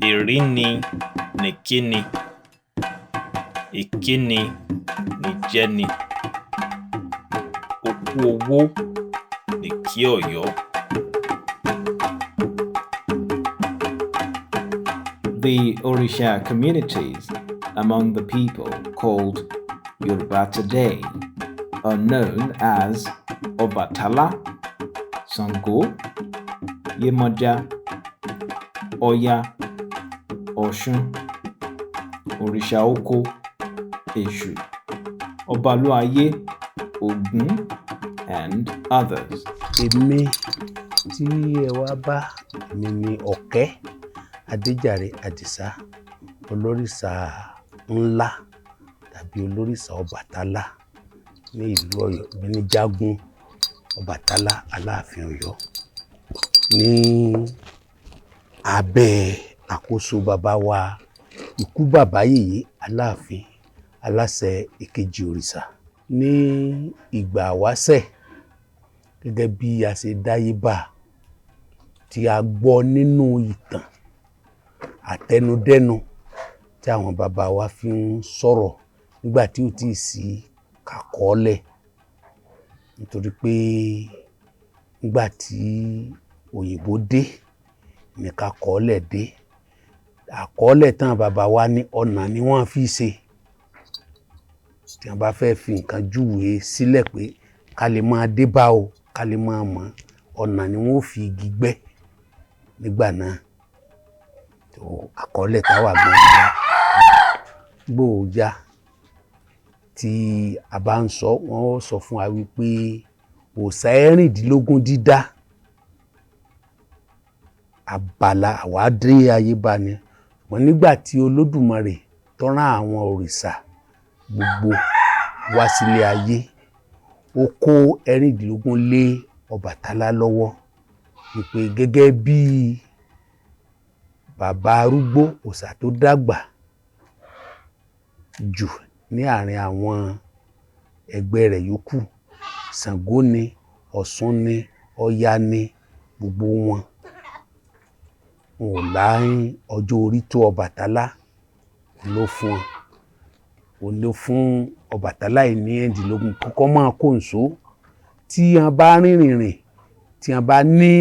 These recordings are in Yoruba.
Ìríni nìkíni, ìkíni nìjẹ́ni, okú owó nìkí Ọ̀yọ́. The Orisha communities among the people called Yoruba today are known as Obatala, Sango, Yemoja, Oya, Oshun, Òrìṣà Oko, Èṣù, Ọbalúayé, Ògún, and others. Èmi tí ẹ wá bá mi ní Ọ̀kẹ́ Adéjàre Àdìsá, olórìṣà ńlá tàbí olórìṣà Ọbàtálá ní ìlú Ọ̀yọ́. Èmi ní Jágún Ọbàtálá Aláàfin Ọ̀yọ́ ní abẹ́ àkóso bàbá wa ikú bàbá yèyé Aláàfin aláṣẹ èkejì òrìṣà. Ní ìgbà wáṣẹ̀, gẹ́gẹ́ bí a ṣe dáyé bá tí a gbọ́ nínú ìtàn àtẹnudẹ́nu tí àwọn bàbá wa fi ń sọ̀rọ̀ nígbà tí ò tíì sí àkọọ́lẹ̀, nítorí pé nígbà tí òyìnbó dé ní kakọọ́lẹ̀ dé. Àkọọ́lẹ̀ tán bàbá wa ní ọ̀nà ni wọ́n fi ṣe tí wọ́n bá fẹ́ fi nǹkan júwe sílẹ̀ pé ká lè máa dé bá o, ká lè máa mọ̀, ọ̀nà ni wọ́n fi igi gbẹ́ nígbà náà. Tó àkọọ́lẹ̀ táwa gan gbòòjá tí a bá ń sọ, wọ́n ó sọ fún wa wípé òòṣà 16 dídá abala àwa dé ayé bá ni. Ṣùgbọ́n nígbà tí Olódùmarè tó rán àwọn òrìṣà gbogbo wá sílé ayé, ó kó 16 lé Ọbàtálá lọ́wọ́ wípé gẹ́gẹ́ bí bàbá arúgbó òòṣà tó dàgbà jù ní àárín àwọn ẹgbẹ́ rẹ̀ yòókù, Ṣàngó ni, Ọ̀ṣun ni, Ọya ni, gbogbo wọn wọn ò láín ọjọ́ orí tó Ọbàtálá ló fún wọn. Òun ló fún Ọbàtálá yìí ní 16 kọ́kọ́ máa kó ǹṣó. Tí wọ́n bá rìnrìn rìn, tí wọ́n bá ní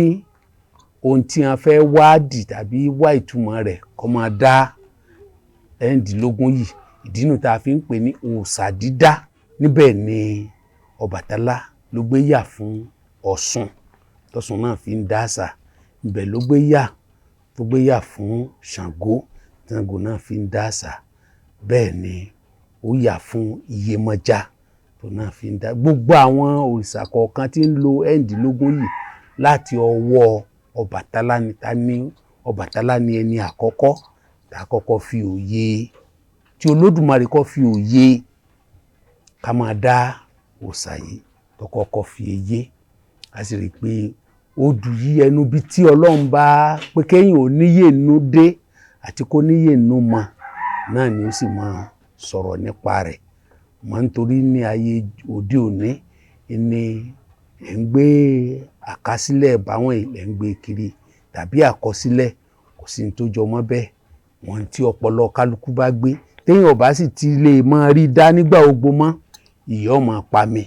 ohun tí wọ́n fẹ́ wádìí tàbí wá ìtumọ̀ rẹ̀, kó máa dá 16 yìí. Ìdí nu tá a fi ń pè ní òòṣà dídá. Níbẹ̀ ni Ọbàtálá ló gbé yà fún Ọ̀ṣun, tọ̀ṣun náà fi ń dá àṣà. Ibẹ̀ ló gbé yà tó gbé yà fún Ṣàngó, Ṣàngó náà fi ń dá àṣà. Bẹ́ẹ̀ ni ó yà fún Iyemọja tó náà fi ń dá. Gbogbo àwọn òrìṣà kọ̀ọ̀kan tí ń lo 16 yìí láti ọwọ́ Ọbàtálá ni. Ta ní Ọbàtálá ni ẹni àkọ́kọ́ tá a kọ́kọ́ fi òye tí Olódùmarè kọ́ fi òye ká máa dá òòṣà yìí tó kọ́kọ́ fi yé. A sì rí i pé odù yìí ẹnu bí tí Ọlọ́run bá pé kéèyàn ò níyè nú dé àti kó níyè nú mọ náà ni ó sì máa sọ̀rọ̀ nípa rẹ̀ mọ́, nítorí ní ayé òde òní ni ẹ̀ ń gbé àkásílẹ̀ báwọn ẹ̀ ń gbé kiri tàbí àkọsílẹ̀, kò sí ní tó jọ mọ́ bẹ́ẹ̀. Wọ́n tí ọpọlọ kálukú bá gbé, téèyàn ò bá sì ti lè máa rí dá nígbà gbogbo mọ́, ìyà ó máa pa mi.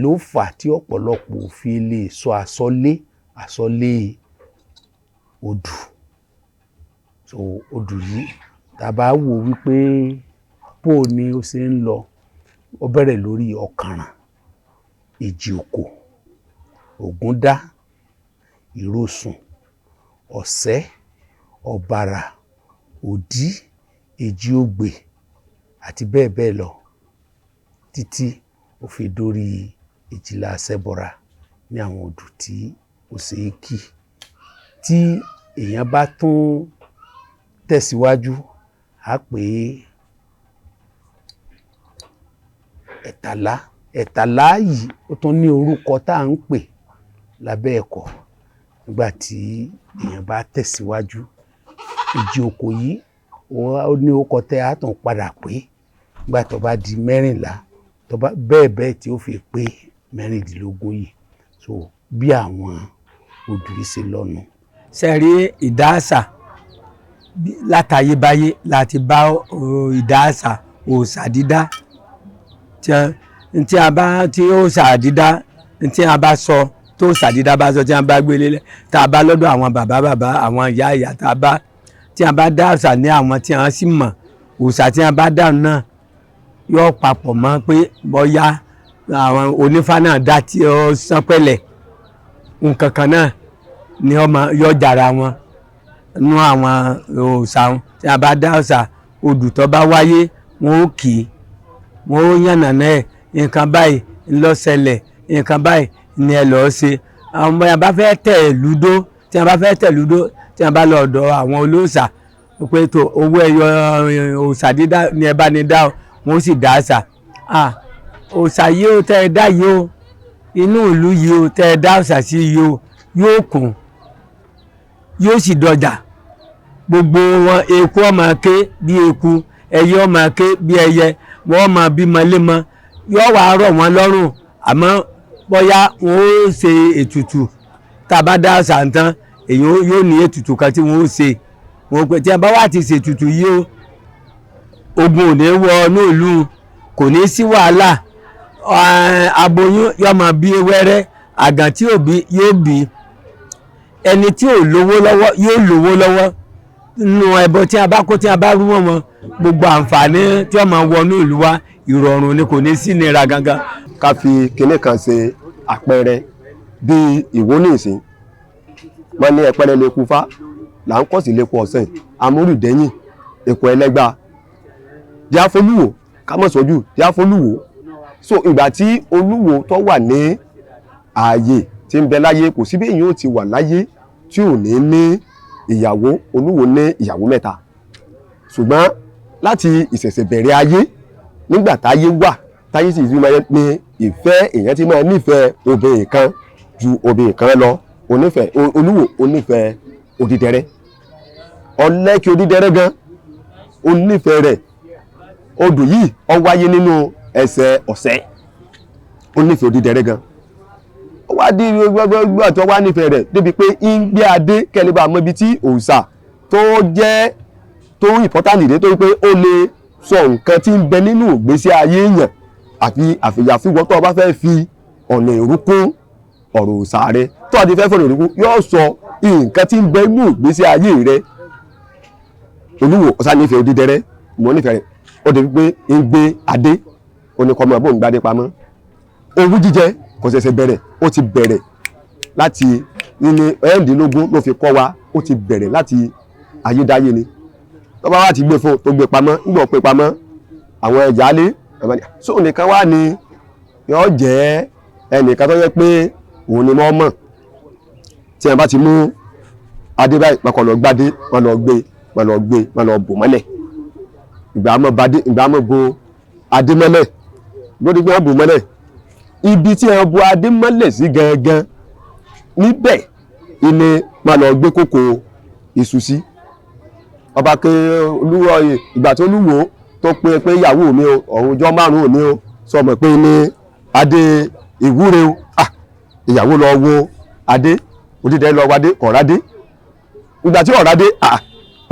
Ló fà tí ọ̀pọ̀lọpọ̀ ò fi lè sọ àsọlé àsọlé odù. So odù yìí tá a bá wò wípé bó ni ó ṣe ń lọ, ó bẹ̀rẹ̀ lórí Ọ̀kànràn, Èjì Òkò, Ògúndá, Ìrosùn, Ọ̀sẹ́, Ọ̀bàrà, Òdí, Èjì Ogbè àti bẹ́ẹ̀ bẹ́ẹ̀ lọ títí ó fi dórí Èjìlá Ṣẹ́bọra ní àwọn odù tí ó ṣe é kì. Tí èèyàn bá tún tẹ̀síwájú, á pè Ẹ̀tàlá. Ẹ̀tàlá yìí ó tún ní orúkọ tá à ń pè lábẹ́ ẹ̀kọ́ nígbà tí èèyàn bá tẹ̀síwájú. Èjì Òkò yìí ó ní orúkọ tẹ́ á tún padà pé nígbà tó bá di 14, tó bá bẹ́ẹ̀ bẹ́ẹ̀ tí ó fi pé 16 yìí. So bí àwọn odù yìí ṣe lọ́nu. Ṣe rí ìdá àṣà látayébáyé láti bá ìdá àṣà òòṣà dídá tí a bá tí òòṣà dídá tí a bá sọ tó òòṣà dídá bá sọ tí a bá gbélé lẹ tá a bá lọ́dọ̀ àwọn bàbá bàbá àwọn ìyá ìyá tá a bá tí a bá dá àṣà ní àwọn tí a sì mọ̀ òòṣà tí a bá dá náà yóò papọ̀ mọ́ pé bóyá àwọn onífá náà dá tí ó sán pẹ̀lẹ́ nǹkan kan náà ni ọmọ yóò jàrá wọn nú àwọn òòṣà wọn. Tí a bá dá òòṣà odù tó bá wáyé wọn ó kì í wọn ó yànnàná ẹ̀ nǹkan báyìí ló ṣẹlẹ̀ nǹkan báyìí ni ẹ lọ́ọ́ ṣe. Àwọn ọmọ yẹn bá fẹ́ tẹ̀ lúdó tí a bá fẹ́ tẹ̀ lúdó tí a bá lọ ọ̀dọ̀ àwọn olóòṣà pé tó owó ẹyọ òòṣà dídá ni ẹ bá ní dá o wọn ó sì dá àṣà. Òòṣà yìí ó tẹ́ ẹ dá yìí o inú ìlú yìí ó tẹ́ ẹ dá òòṣà sí yìí o yóò kún yóò sì dọjà gbogbo wọn eku ó máa ké bí eku ẹyẹ ó máa ké bí ẹyẹ wọn máa bímọ lémọ yóò wá rọ̀ wọ́n lọ́rùn. Àmọ́ bóyá wọn ó ṣe ètùtù tá a bá dá àṣà tán èyí yóò ní ètùtù kan tí wọn ó ṣe wọn pé tí a bá wà ti ṣe ètùtù yìí o ogun ò ní wọ inú ìlú kò ní sí wàhálà aboyún yóò máa bí wẹ́rẹ́ àgàn tí ò bí yóò bí ẹni tí ò lówó lọ́wọ́ yóò lówó lọ́wọ́ nínú ẹbọ tí a bá kó tí a bá rú wọn gbogbo àǹfààní tí wọ́n máa wọnú ìlú wa ìrọ̀rùn ni kò ní sí nira gangan. Ká fi kinní kan ṣe àpẹẹrẹ bíi ìwó ní ìsìn wọn ní ẹpẹrẹ lè kú fá là ń kọ̀ sí lẹ́kọ̀ọ́ ọ̀sẹ̀ amúrùdẹ́yìn èkó ẹlẹ́gbà díáfólúwò kámọ̀sọ́jú díáfólúwò. So ìgbà tí olúwo tó wà ní ààyè tí ń bẹ láyé kò sí bí èyí ò ti wà láyé tí ò ní ní ìyàwó. Olúwo ní ìyàwó mẹ́ta ṣùgbọ́n láti ìṣẹ̀ṣẹ̀ bẹ̀rẹ̀ ayé nígbà táyé wà táyé sì ti máa ní ìfẹ́ èèyàn ti máa nífẹ̀ẹ́ obìnrin kan ju obìnrin kan lọ. Onífẹ̀ẹ́ olúwo onífẹ̀ẹ́ odídẹrẹ́ ọlẹ́kì odídẹrẹ́ gan onífẹ̀ẹ́ rẹ̀. Odù yìí ó wáyé nínú ẹsẹ̀ ọ̀sẹ̀ onífẹ̀ẹ́ odídẹrẹ́ gan ó wá di gbogbo àti ó wá nífẹ̀ẹ́ rẹ̀ débi pé ń gbé adé kẹ́lẹ́ bá mọ ibi tí òòṣà tó jẹ́ tó important dé tó pé ó lè sọ nǹkan tí ń bẹ nínú ìgbésí ayé èèyàn àfi àfìyàfíwọ́ tó o bá fẹ́ fi ọ̀nà ìrú kún ọ̀rọ̀ òòṣà rẹ tó o ti fẹ́ fọ̀nà ìrú kún yóò sọ nǹkan tí ń bẹ nínú ìgbésí ayé rẹ. Olúwo ọ̀sá nífẹ̀ẹ́ odídẹrẹ́ mọ̀ nífẹ̀ẹ́ rẹ̀ ó débi pé ń gbé adé oníkọ́mọ bóun gbadé pamọ́. Owú jíjẹ kò ṣẹ̀ṣẹ̀ bẹ̀rẹ̀ ó ti bẹ̀rẹ̀ láti ní 16 ló fi kọ́ wa ó ti bẹ̀rẹ̀ láti ayédáyé ni. Tó bá wà ti gbé fún tó gbé pamọ́ ńgbọ̀ pé pamọ́ àwọn ìyáálé sóò nìkan wá ni yóò jẹ́ ẹnìkan tó yẹ pé òun ni wọ́n mọ̀ tí wọ́n bá ti mú adé báyìí wọn kò lọ gbadé wọn lọ gbé wọn lọ gbé wọn lọ bò mọ́lẹ̀ ìgbà mọ́ badé ìgbà mọ́ bo adé mọ́lẹ̀ lórí pé wọ́n bò mọ́lẹ̀ ibi tí wọ́n bo adé mọ́lẹ̀ sí gangan níbẹ̀ ni wọn lọ gbé kókò iṣu sí. Ọba ké olúwo ìgbà tí olúwo tó pe pé ìyàwó mi o ọ̀hún ọjọ́ márùn-ún òní o sọ mọ̀ pé ní adé ìwúre o ìyàwó lọ wo adé odídẹ lọ wadé kọ̀rádé ìgbà tí ọ̀rádé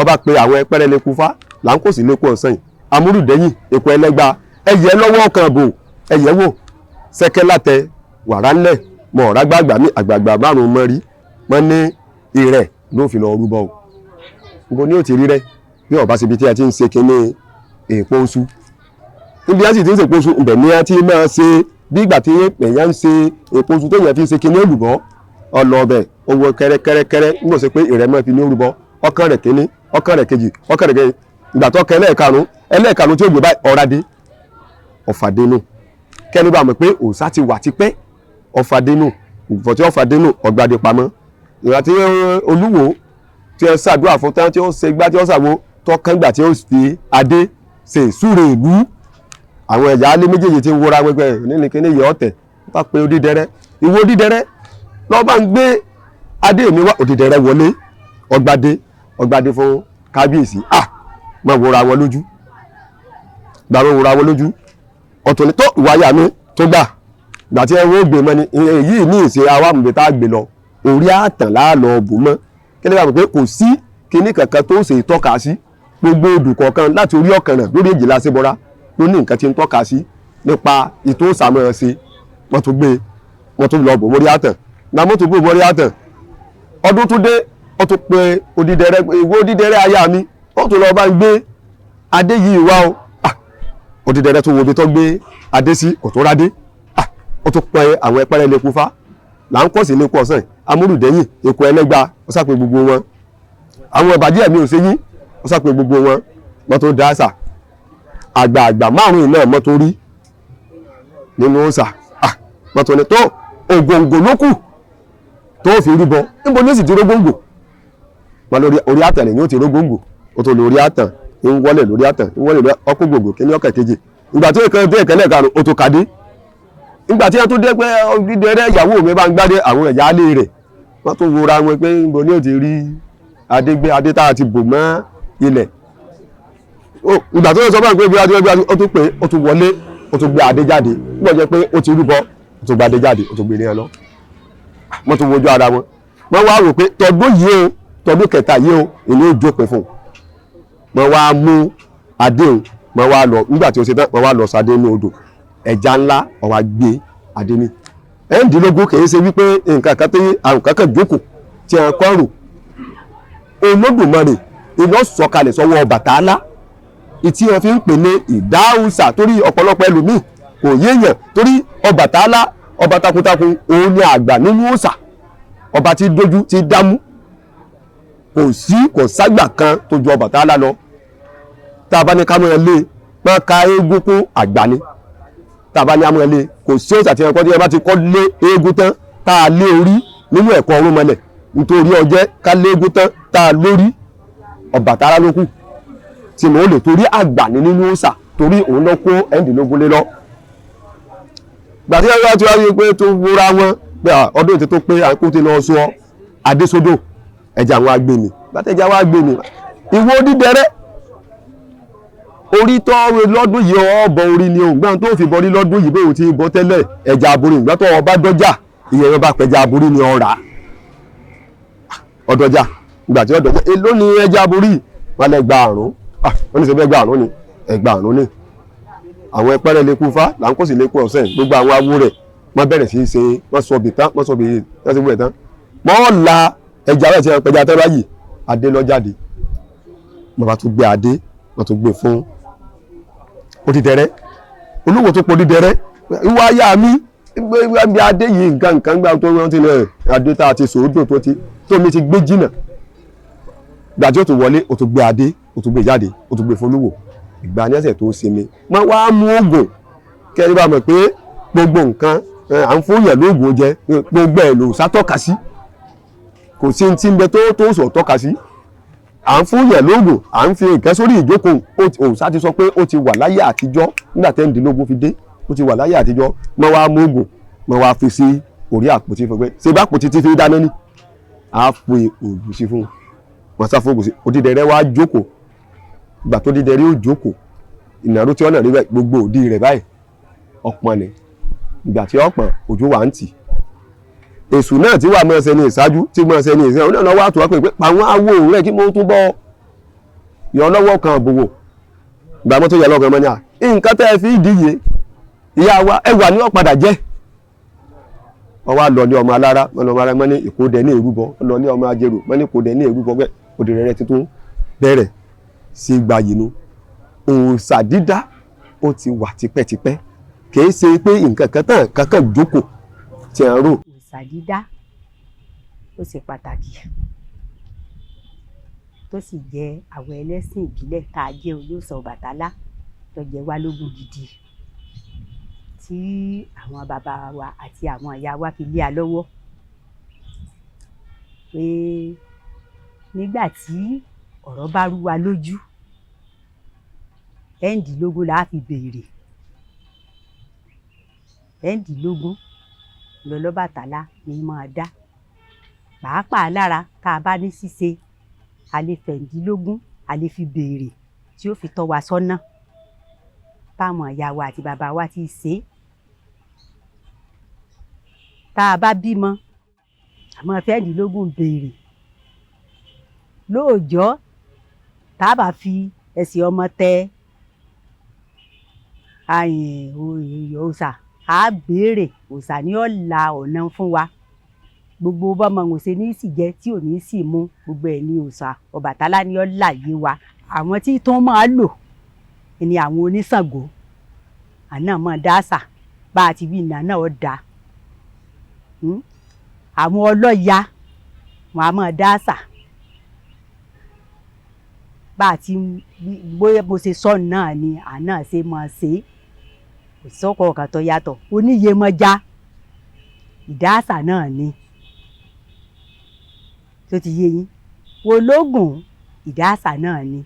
ọba pe àwọn ẹpẹrẹ lè kú fá là ń kò sí lẹ́kọ̀ọ́ ọ̀sán yìí amúrùdẹ́yìn èkó ẹlẹ́gba ẹyẹ lọ́wọ́ kan bò ẹyẹ wò sẹ́kẹ́ látẹ wàrà ńlẹ̀ mọ̀ ọ̀rá gbàgbà mi àgbààgbà márùn-ún mọ́ rí mọ́ ní ìrẹ̀ ló fi lọ rúbọ o gbogbo ní òtí rírẹ bí ọba ṣe ibi tí a ti ń ṣe kinní èèpo oṣù níbi a sì ti ń ṣe èèpo oṣù ibẹ̀ ni a ti máa ṣe bí ìgbà tí èèyàn ń ṣe èèpo oṣù téèyàn fi ń ṣe kinní èlùbọ́ ọlọ́ọ̀bẹ̀ owó kẹ́rẹ́kẹ́rẹ́kẹ́rẹ́ nígbà ṣe pé ìrẹ́ máa fi ní orúbọ ọkàn rẹ̀ kíní ọkàn rẹ̀ kejì ọkàn rẹ̀ kejì ìgbà tó kẹ ẹlẹ́ẹ̀karùn ẹlẹ́ẹ̀karùn tí ó gbé báyìí ọ̀rádé ọ̀fàdénù kẹ́ni bá mọ̀ pé òòṣà ti wà tipẹ́ ọ̀fàdénù ìfọ̀tí ọ̀fàdénù ọ̀gbadé pamọ́ ìgbà tí olúwo tí ẹ ṣàdúrà fún tán tí ó ṣe gbá tí ó ṣàwo tọkàn gbà tí ó fi adé ṣe ìsúre ìlú àwọn ẹ̀yà alẹ́ méjèèjì tí ń wọra wẹ́gbẹ́ nínú kíní yẹ ọ̀tẹ̀ bá pe odídẹrẹ́ ìwọ odídẹrẹ́ lọ́ọ́ bá ń gbé adé mi wá odídẹrẹ́ wọlé ọgbadé ọgbadé fún kábíyèsí ah máa wọra wọn lójú gbà wọn wọra wọn lójú ọ̀tọ̀ ni tó ìwáyà mi tó gbà gbà tí ẹ wọ́n gbé mọ́ ni èyí ní ìṣe àwa mọ̀bí tá a gbé lọ orí àtàn láàlọ́ bò mọ́ Kí lè bá mọ̀ pé kò sí kinní kankan tó ṣe ìtọ́ka sí. Gbogbo odù kọ̀ọ̀kan láti orí ọ̀kànràn lórí èjìlá ṣébọra ló ní nǹkan tí ń tọ́ka sí nípa ìtò sàmọ́ ṣe. Wọ́n tún gbé, wọ́n tún lọ bò mórí àtàn. Náà wọ́n tún bò mórí àtàn. Ọdún tún dé, ó tún pe odídẹrẹ́, ìwọ odídẹrẹ́ aya mi, ó tún lọ bá ń gbé adé yìí wá o. Odídẹrẹ́ tún wo ibi tó gbé adé sí, kò tó rádé. Ó tún pe àwọn ẹpẹrẹ lè kúfá là ń kọ́ sí lẹ́kọ̀ọ́ ọ̀sán amúrùdẹ́yìn èkó ẹlẹ́gba, ó sàpè gbogbo wọn. Àwọn ìbàjẹ́ mi ò ṣe yín, ó sàpè gbogbo wọn. Wọ́n tó dá àṣà àgbààgbà márùn-ún náà mọ́ tó rí nínú òòṣà. Wọ́n tó ní tó ògòǹgò ló kù tó fi rúbọ. Níbo ni ó sì ti rógóńgò? Wọn lórí orí àtàn lẹ́yìn ó ti rógóńgò. Ó tó lórí àtàn ń wọlé lórí àtàn ń wọlé lórí ọkọ̀ gbòǹgò kíní ọkọ̀ kejì. Ìgbà tí ìkan dé ìkẹlẹ̀ karùn-ún ó tó kàdé. Ìgbà tí wọ́n tó dé pé dídẹrẹ́ ìyàwó mi bá ń gbádé àwọn ẹ̀yà alẹ́ rẹ̀, wọ́n tó wora wọn pé níbo ni ó ti rí adé gbé, adé tá a ti bò mọ́ ilẹ̀. Ìgbà tó sọ báyìí pé bí adé gbé, ó tún pé ó tún wọlé, ó tún gbé adé jáde. Nígbà jẹ́ pé ó ti rúbọ, ó tún gbé adé jáde, ó tún gbé ní ẹ lọ. Wọ́n tún wojú ara wọn. Wọ́n wá rò pé tọdún yìí o, tọdún kẹta yìí o, èmi ò jókòó fún un. Wọ́n wá mú adé o, wọ́n wá lọ, nígbà tí ó ṣe tán, wọ́n wá lọ sadé ní odò. Ẹja ńlá ó wá gbé adé ní. Ẹ̀ẹ́dínlógún kìí ṣe wípé nǹkan kan tó yé àrùn kankan jókòó tí a kọ́ rò. Olódùmarè iná sọ̀kalẹ̀ sọ́wọ́ Ọbàtálá ìtí wọn fi ń pè ní ìdáhùsà, torí ọ̀pọ̀lọpọ̀ ẹlòmíì kò yéèyàn, torí Ọbàtálá ọba takuntakun òun ni àgbà nínú òòṣà, ọba tí dójú tí dámú, kò sí kò ságbà kan tó ju Ọbàtálá lọ. Tá a bá ní ká mọ́ ẹ lé, máa ka eégún kún àgbà ni. Tá a bá ní amọ̀ ẹ lé, kò sí òòṣà tí ẹ kọ́ tí ẹ bá ti kọ́ lé eégún tán tá a lé orí nínú ẹ̀kọ́ ọ̀run mọ́lẹ̀, nítorí ọjẹ́ ká lé eégún tán tá a lórí, Ọbàtálá ló kù tí mo lè torí àgbà ní nínú òòṣà, torí òun lọ kó ẹ̀ẹ́dínlógún lé lọ. Gbàtí ẹ̀rọ tí wọ́n rí pé tó wúra wọn pé ọdún ètò tó pé àkókò tí lọ sọ adésódò ẹja àwọn agbèmí, gbàtí ẹja àwọn agbèmí ìwọ dídẹrẹ́ orí tó lọ́dún yìí ọ̀bọ orí ni òun gbọ́n tó fi bọrí lọ́dún yìí bóun ti bọ́ tẹ́lẹ̀ ẹja aborí, ìgbà tó ọba dọ́jà ìyẹn bá pẹja aborí ni ọ̀rà ọ̀dọ́jà. Ìgbà tí ọ̀dọ́jà èló ni ẹja aborí wọn lẹ gba àrùn, wọ́n ní sẹ́fẹ́ gba àrùn ni ẹgbà àrùn ni. Àwọn ẹpẹrẹ lè kú fá là ń kó sì lè kú ọ̀sẹ̀, gbogbo àwọn awo rẹ̀ wọ́n bẹ̀rẹ̀ sí í ṣe, wọ́n sọ bìtán, wọ́n sọ bìtán, wọ́n sọ bìtán tán. Wọ́n la ẹja rẹ̀ ti ẹ̀ pẹja tẹ́ báyìí, adé lọ jáde. Wọ́n bá tún gbé adé, wọ́n tún gbé fún odídẹrẹ́. Olúwo tó pọ̀ odídẹrẹ́, ìwà ayá mi gbé adé yìí nǹkan nǹkan gbà tó rántí lẹ̀ adé tá a ti sòódò tó ti tómi ti gbé jìnnà. Ìgbà tí ó tún wọlé, ó tún gbé adé, ó tún gbé jáde, ó tún gbé fún Olúwo. Ìgbà ní ẹsẹ̀ tó sinmi wọ́n wá mú oògùn kẹ́rin bá mọ̀ pé gbogbo nǹkan à ń fún yàn lóògùn jẹ, gbogbo ẹ̀ ló sátọ́ka sí, kò sí ti ń bẹ tó sọ tọ́ka sí. À ń fún yàn lóògùn, à ń fi nǹkan sórí ìjókòó, òòṣà ti sọ pé ó ti wà láyé àtijọ́ nígbà tẹ́ǹdínlógún fi dé, ó ti wà láyé àtijọ́. Wọ́n wá mú oògùn, wọ́n wá fi sí orí àpótí fún pé ṣé bá àpótí ti fi dáná ní, à fi oògùn sí fún un. Wọ́n sá fún oògùn sí, odídẹrẹ́ wá jókòó. Ìgbà tó dídẹrẹ́ ó jókòó, ìnáró tí ọ̀nà rí bẹ́ẹ̀ gbogbo òdì rẹ̀ báyìí ọ̀pọ̀n ni. Ìgbà tí ọ̀pọ̀n òjò wà ń tì, èṣù náà tí wà mọ́ ẹsẹ̀ ní ìṣáájú tí mọ́ ẹsẹ̀ ní ìṣẹ́ òun náà wà tó wá pé àwọn awo rẹ̀ kí mo tún bọ́ yọ lọ́wọ́ kan bòwò. Ìgbà mọ́tò yẹ lọ́kàn mọ́ ní à nǹkan tẹ́ ẹ fi díye ìyá wa ẹ wà ní ọ̀padà jẹ́. Wọ́n wá lọ ní ọmọ alára, wọ́n lọ ọmọ alára mọ́ ní ìkódẹ ní èrúbọ, wọ́n lọ ní ọmọ ajérò mọ́ ní ìkódẹ ní èrúbọ bẹ́ẹ̀ òdì rẹ̀ tuntun bẹ̀rẹ̀ sí gbayì nu. Òòṣà dídá ó ti wà tipẹ́tipẹ́, kìí ṣe pé nǹkan kan tán kankan jókòó tí a ń rò. Òòṣà dídá ó ṣe pàtàkì, tó sì jẹ́ àwọn ẹlẹ́sìn ìbílẹ̀ tá a jẹ́ olóòṣà Ọbàtálá tó jẹ́ wá lógún gidi tí àwọn bàbá wa àti àwọn ìyá wa fi lé a lọ́wọ́ pé nígbà tí ọ̀rọ̀ bá rú wa lójú, ẹ̀ẹ́dínlógún la fi béèrè, ẹ̀ẹ́dínlógún lọ́lọ́bàtálá ni máa dá. Pàápàá lára tá a bá ní ṣíṣe, a lè fẹ̀ǹdínlógún, a lè fi béèrè tí ó fi tọ́ wa sọ́nà táwọn ìyá wa àti bàbá wa ti ṣe. Tá a bá bímọ, àmọ́ fẹ̀ǹdínlógún béèrè Lóòjọ́ tá a bá fi ẹsẹ̀ ọmọ tẹ àyìn òòṣà, á béèrè, òòṣà ni ó la ọ̀nà fún wa. Gbogbo bọ́mọ òun ṣe ní sì jẹ tí ò ní sì mú, gbogbo ẹ̀ ní òòṣà Ọbàtálá ni ó là yé wa. Àwọn tí tó máa lò ni àwọn oníṣàngó, àná máa dá àṣà bá a ti wí ìná náà ó dáa. Àwọn ọlọ́ya wọn a máa dá àṣà bá a ti bóyá bó ṣe sọ náà ni àná ṣe máa ṣe é, kò sọ́kọ̀ ọ̀kan tó yàtọ̀. Oníyemọja ìdáàṣà náà ni tó ti yé yín. Ológun ìdáàṣà náà ni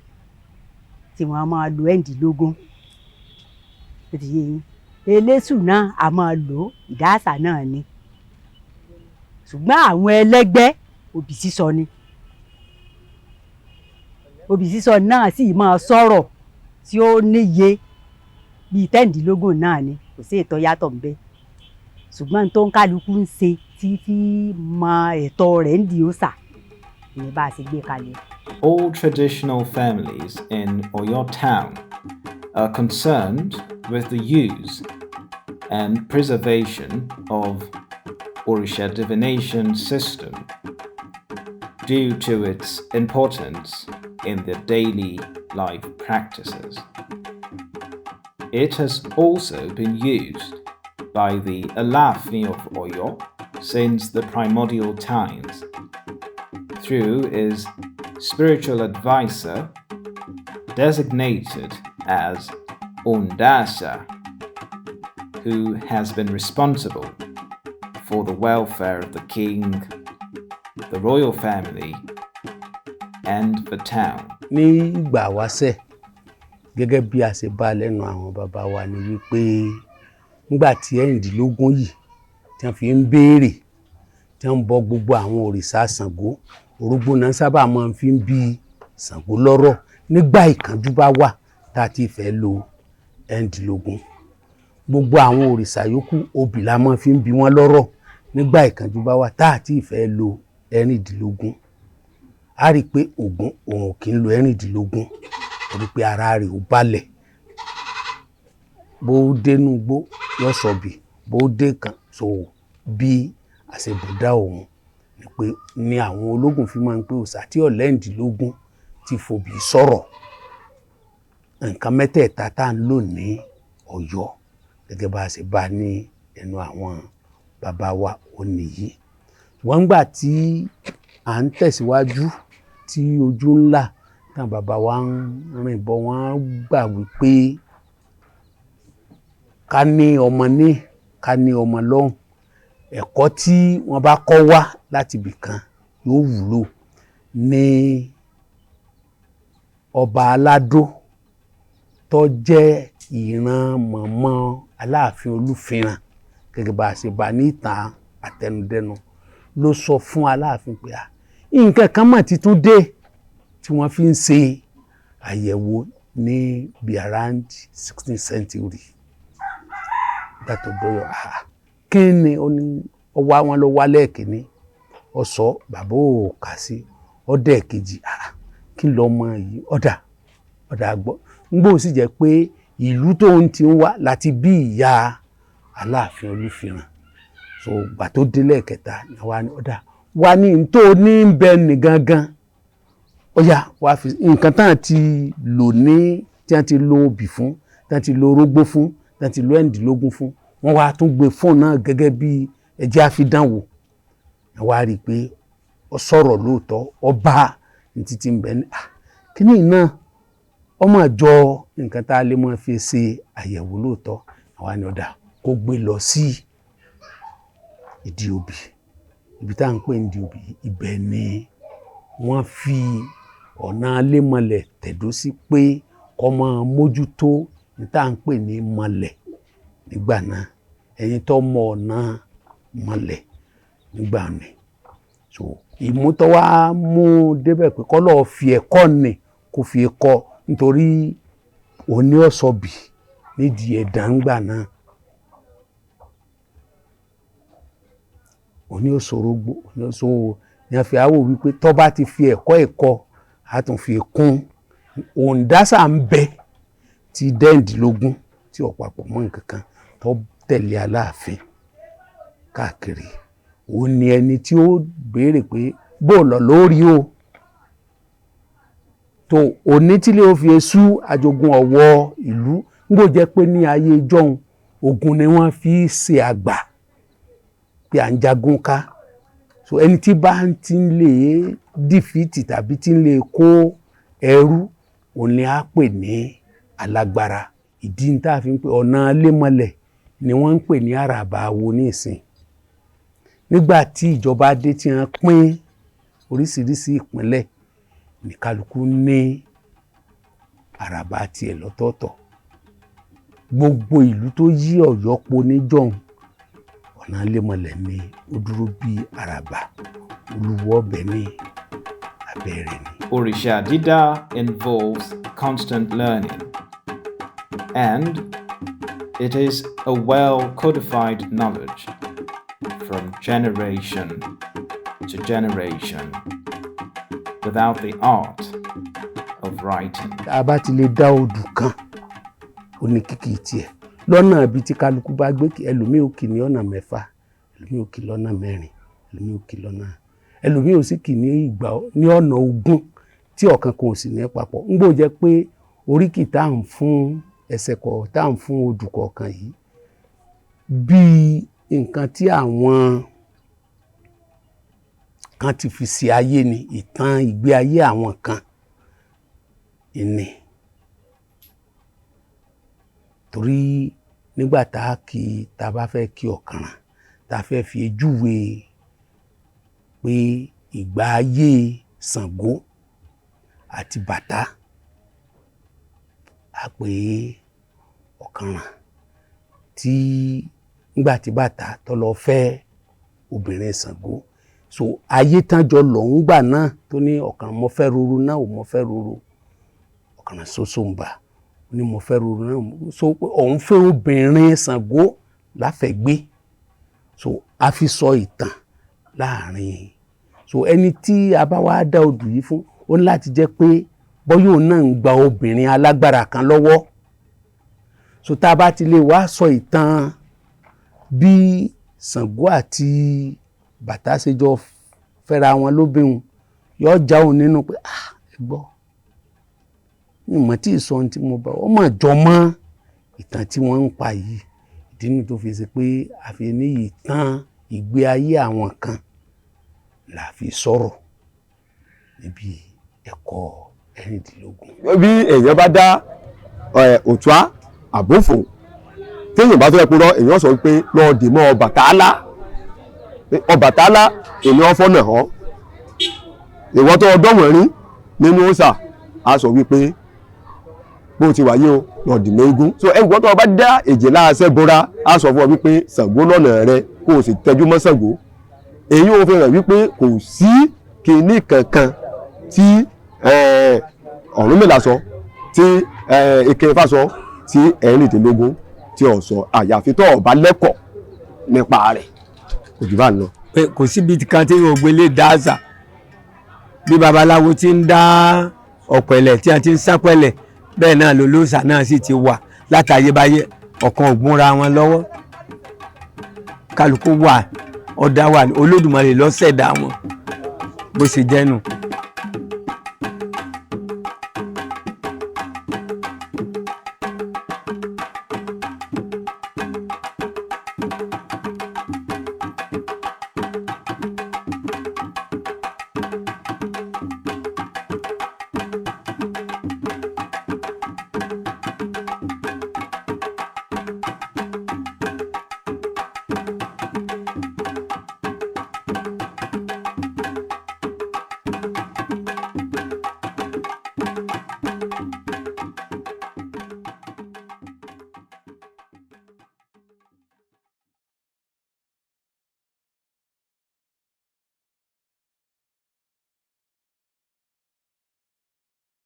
tí wọ́n máa lo ẹ̀ǹdínlógún tó ti yé yín. Eléṣù náà a máa lò ìdáàṣà náà ni. Ṣùgbọ́n àwọn ẹlẹ́gbẹ́ obì sísọ ni. Obì sísọ náà sì máa sọ̀rọ̀ tí ó níye bíi tẹ́ǹdínlógún náà ni, kò sí ètò yàtọ̀ ńbẹ. Ṣùgbọ́n tó ń kálukú ń ṣe tí fi mọ ẹ̀tọ́ rẹ̀ ń di òòṣà ní bá a ṣe gbé kalẹ̀. All traditional families in Oyo town are concerned with the use and preservation of Orisha divination system due to its importance in their daily life practices. It has also been used by the Alaafin of Oyo since the primordial times through his spiritual advisor designated as Ondasa, who has been responsible for the welfare of the king, the royal family, and the town. Ní ìgbà wáṣẹ̀, gẹ́gẹ́ bí a ṣe bá lẹ́nu àwọn bàbá wa ni wípé nígbà tí ẹ̀rìndínlógún yìí tí wọ́n fi ń béèrè, tí wọ́n ń bọ gbogbo àwọn òrìṣà Ṣàngó, orógbó náà sábà máa ń fi ń bí Ṣàngó lọ́rọ̀ nígbà ìkánjú bá wà tá a ti fẹ́ lo ẹ̀rìndínlógún. Gbogbo àwọn òrìṣà yòókù, obì la máa fi ń bí wọ́n lọ́rọ̀ nígbà ìkánjú bá wà tá a ti fẹ́ lo ẹ̀rìndínlógún. A rí i pé Ògún òun kì í lo ẹ̀rìndínlógún torí pé ara rẹ̀ ò balẹ̀. Bó dénú igbó yóò sọ̀bì, bó dé kan so bí àṣebùdá òun ni pé ní àwọn ológun fi máa ń pé òòṣà tí ọ̀lẹ́ǹdínlógún ti fòbí sọ̀rọ̀. Nǹkan mẹ́tẹ̀ẹ̀ta tá à ń lò ní Ọ̀yọ́ gẹ́gẹ́ bá a ṣe bá ní ẹnu àwọn bàbá wa ò nìyí. Ṣùgbọ́n nígbà tí à ń tẹ̀síwájú, tí ojú ńlá táwọn bàbá wa ń rìn bọ̀, wọ́n gbà wípé ká ní ọmọ ní ká ní ọmọ lọ́hùn, ẹ̀kọ́ tí wọ́n bá kọ́ wá láti ibì kan yóò wúlò. Ní ọba Aládó tó jẹ́ ìran mọ̀mọ́ Aláàfin Olúfìràn, gẹ́gẹ́ bá a ṣe bá ní ìtàn àtẹnudẹ́nu, ló sọ fún Aláàfin pé nǹkan kan mà ti tún dé tí wọ́n fi ń ṣe àyẹ̀wò ní bí around 16th century. Nígbà tó dọ́yọ̀, kí ni ó ní? Ó wá wọn ló wá lẹ́ẹ̀kínní, ó sọ bàbá ò kà sí ọdẹ kejì, kí lọmọ yìí ọ̀dà ọ̀dà gbọ́. Ngbó sì jẹ́ pé ìlú tóun ti ń wá láti bí ìyá Aláàfin Olúfìràn. So gbà tó délẹ̀ kẹta ni wàá ní ọ̀dà wà ní ntó ní bẹ ní gangan, ó yá wàá fi nǹkan tán ti lò ní tí wọ́n ti lo obì fún, tí wọ́n ti lo orógbó fún, tí wọ́n ti lo ẹ̀ǹdínlógún fún, wọ́n wá tún gbé fóònù náà gẹ́gẹ́ bí ẹjẹ́ àfidánwò. Wọ́n á rí i pé ó sọ̀rọ̀ lóòótọ́, ọba ní títí ń bẹ ní kíní náà ọmọ àjọ nǹkan tá a lè máa fi ṣe àyẹ̀wò lóòótọ́. Àwa ni ọ̀dà kó gbé lọ sí ìdí òbí, ibi tá à ń pè ní ìdí òbí. Ibẹ̀ ni wọ́n fi ọ̀nà alémọlẹ̀ tẹ̀dó sí pé kó máa mójútó ní tá à ń pè ní mọlẹ̀ nígbà náà, ẹ̀yin tó mọ ọ̀nà mọlẹ̀ nígbà ni. So ìmútọ́wá mú débẹ̀ pé kọ́ lọ́ọ́ fi ẹ̀kọ́ ni kó fi kọ́, nítorí òní ọ̀sọ̀bì nídìí ẹ̀dá ńgbà náà, òní òṣòrogbò, òní òṣòwò ni a fi àwò wípé tó bá ti fi ẹ̀kọ́ ẹ̀kọ́ A tún fi kún òǹdásà ń bẹ ti dẹ́ǹdínlógún tí ò papọ̀ mọ́ nǹkan kan tó tẹ̀lé Aláàfin káàkiri. Òun ni ẹni tí ó béèrè pé bó lọ lórí o tó onítílé ó fi esú ajogun ọ̀wọ́ ìlú ń gbò jẹ́ pé ní ayé ìjọ́un ogun ni wọ́n fi ṣe àgbà pé à ń jagun ká. So ẹni tí bá ti ń lè dìfìtì tàbí tí ń lè kó ẹrú, òun ni a pè ní alágbára. Ìdí tá a fi ń pè ọ̀nà lémọlẹ̀ ni wọ́n ń pè ní àràbà wo ní ìsìn. Nígbà tí ìjọba dé tí wọ́n pín oríṣiríṣi ìpínlẹ̀, ní kálukú ní àràbà tiẹ̀ lọ́tọ̀ọ̀tọ̀. Gbogbo ìlú tó yí Ọ̀yọ́ po níjọ́un, ọ̀nà lémọlẹ̀ ni ó dúró bí àràbà, Olúwo ọbẹ̀ ní abẹ́rẹ́ ni. Òrìṣà dídá involves constant learning, and it is a well codified knowledge from generation to generation without the art of writing. Tá a bá ti lè dá odù kan, ó ní kíkì tiẹ̀ lọ́nà ibi tí kálukú bá gbé. Ẹlòmíì ò kì ní ọ̀nà mẹ́fà, ẹlòmíì ò kì lọ́nà mẹ́rin, ẹlòmíì ò kì lọ́nà, ẹlòmíì ò sì kì ní ìgbà ní ọ̀nà 20 tí ọ̀kan kan ò sì ní papọ̀. Ń gbọ́ jẹ́ pé oríkì tá à ń fún ẹsẹ̀ kọ̀ tá à ń fún odù kọ̀ọ̀kan yìí bíi nǹkan tí àwọn kan ti fi ṣe ayé ni, ìtàn ìgbé ayé àwọn kan ìní. Torí nígbà tá a kì tá a bá fẹ́ kí ọ̀kànràn, tá a fẹ́ fi júwe pé ìgbà ayé Ṣàngó àti Bàtá, a pè ọ̀kànràn tí nígbà tí Bàtá tó lọ fẹ́ obìnrin Ṣàngó, so ayé tán jọ lọ́hún gbà náà tó ní ọ̀kànràn mo fẹ́ roro náà ò mo fẹ́ roro, ọ̀kànràn ṣoṣo ń bà ní mo fẹ́ roro náà, so pé òun fẹ́ obìnrin Ṣàngó láfẹ̀gbé. So a fi sọ ìtàn láàrin. So ẹni tí a bá wá dá odù yìí fún, ó ní láti jẹ́ pé bọ́yọ̀ òun náà ń gba obìnrin alágbára kan lọ́wọ́. So tá a bá ti lè wá sọ ìtàn bí Ṣàngó àti Bàtá ṣe jọ fẹ́ra wọn lóbìnrin, yóò já òun nínú pé ah ẹ gbọ́, mi mọ̀ tí ì sọ ohun tí mo bá ọ mọ̀ jọ mọ́ ìtàn tí wọ́n ń pa yìí. Ìdí nu tó fi ṣe pé àfi ní ìtàn ìgbé ayé àwọn kan là fi sọ̀rọ̀ níbi ẹ̀kọ́ 16. Bí èèyàn bá dá òtúá àbófò, téèyàn bá tó yẹ kúrọ, èèyàn sọ pé lọ́ọ́ dì mọ́ Ọbàtálá, Ọbàtálá èèyàn fọ́nà hàn. Ìwọ tó ọdọ́wọ̀n rí nínú òòṣà, a sọ wípé bó ti wáyé o lọ́ọ́ dì mọ́ eégún. So ẹ̀gbọ́n tó o bá dá èjìlá aṣẹ́ bora, a sọ fún ọ wípé Ṣàngó lọ́nà rẹ, kó o sì tẹjú mọ́ Ṣàngó. Èyí ò fi hàn wípé kò sí kinní kankan tí Ọ̀rúnmìlà sọ, tí Ike Ifá sọ, tí 16 tí ò sọ, àyàfi tó o bá lẹ́kọ̀ọ́ nípa rẹ̀, kò jù bá ń lọ. Pé kò síbi kan tí ògbé lè dá àṣà bí babaláwo ti ń dá ọ̀pẹ̀lẹ̀ tí a ti ń sápẹ̀lẹ̀, bẹ́ẹ̀ náà lolóòṣà náà sì ti wà látayébáyé, ọ̀kan ògbúnra wọn lọ́wọ́, kálukú wà ọ̀dà wà, Olódùmarè ló ṣẹ̀dá wọn bó ṣe jẹ́ nù.